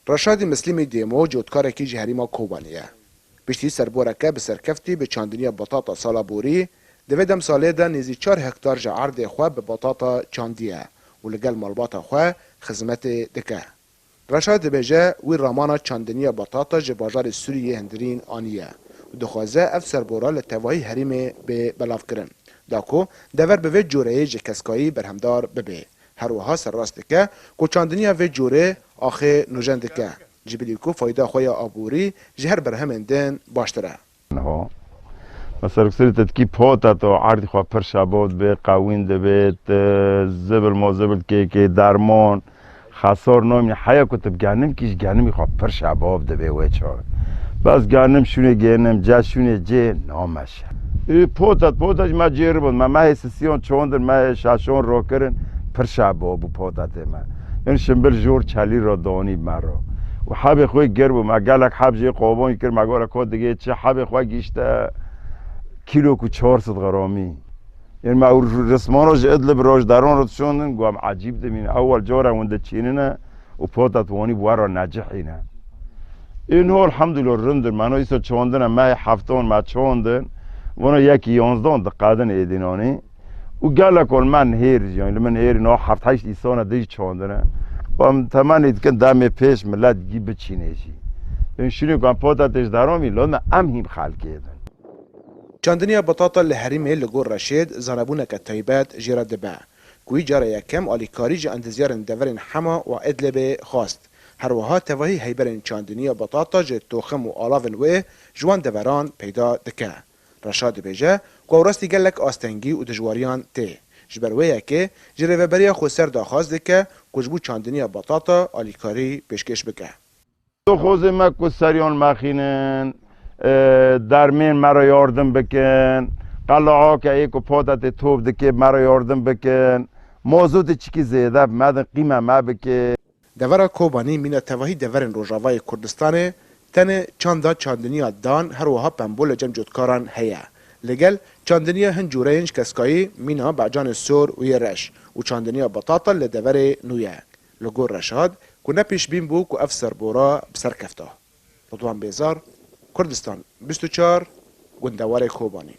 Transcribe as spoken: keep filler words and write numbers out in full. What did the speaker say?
Reşadî Mislîmî Dêmo cotkarekî ji herêma Kobanê ye. Piştî serboreke bi serkeftî bi çandiniya batata sala borî, di vê demsalê de nêzî çar hektar ji erdê xwe bi batata çandiye û li gel malbata xwe xizmetê dike. Reşad dibêje, wî ramana çandiniya batata ji bajarê Sûriyê Hundirîn aniye û dixwaze ev serbora li tevahî herêmê bê belavkirin, da ku dever bi vê coreyê ji keskayî berhemdar bibe. Her wiha serrast dike ku çandiniya vê corê axê nûjen dike, ji bilî ku fayda xwe ya aborî ji her berhemên din baştir e. Niha. Mesela, serokserî te dikî pota to erdî xwe pir şebot be, qewîn dibêt, e, zibil mo zibil kêkê, dermon, xesar namî heya ku tu bi genim kî ji genimî xwe pir şebab dibê wê çaxê. Bes genim şûnê genim, ce şûnê cê nameşe. Ê, potet, potet me cêribûn, me mehê sisiyon çondin, mehê şeşon rokirin, pir şebab bû potetê me. Ên şimbil jor çelî ra donî me ra. Û hebê xwe ger bû, me gelek heb jê qobon kir, me gora ko digê çi hebê xwe gişte kîlo ku çar sed gramî. Ên me û rismano ji Idlib roj deron ro çondin, gu em ecîb dimîn. Ewwel cara hûn diçînine û potet wanî bi we re necihîne. Ên ho elhamdulillah rindir, me no îso çondine, me hefton me çondin. Vano yekî yanzdon diqedin êdînanî. Û gelek ol me nihêr, yani li min hêrî no heft heşt îsana dij çandine. Û em temenî dikin demê pêş millet gî biçînê jî. Ên şûnê ku em potatêş deramî, lo me em hîm xelkê din. Çandiniya batata li herîmê li gor Reşêd zanebûneke taybet jê re dibe, ku wî cara yekem alîkarî ji endezyarên deverên Hema û Idlibê xwest. Her wiha tevahî heyberên çandiniya batata ji toxim û alavên wê ji wan deveran peyda dike. Reşa dibêje ku ew rastî gelek astengî û dijwariyan tê. Ji ber wê yekê ji Rêveberiya Xweser daxwaz dike ku ji bo çandiniya batata alîkarî pêşkêş bike. Doxozê me ku seriyan mexînin, e, dermên me re yardim bikin, qelahake ê ku potetê top dike me re yardim bikin, mozotê çikî zêde bi me din qîme me bike. Devera Kobanî mîna tevahî deverên Rojavayê Kurdistanê tenê çanda çandiniya dan her wiha pembol li cem cotkaran heye. Li gel çandiniya hin cûreyên ji keskayî mîna becanê sor û yê reş û çandiniya batata li deverê nû ye. Li gor Reşad ku ne pêşbîn bû ku ev serbora bi ser kefta. Ridwan Bêzar, Kurdistan bîst û çar, gundewarê Kobanî.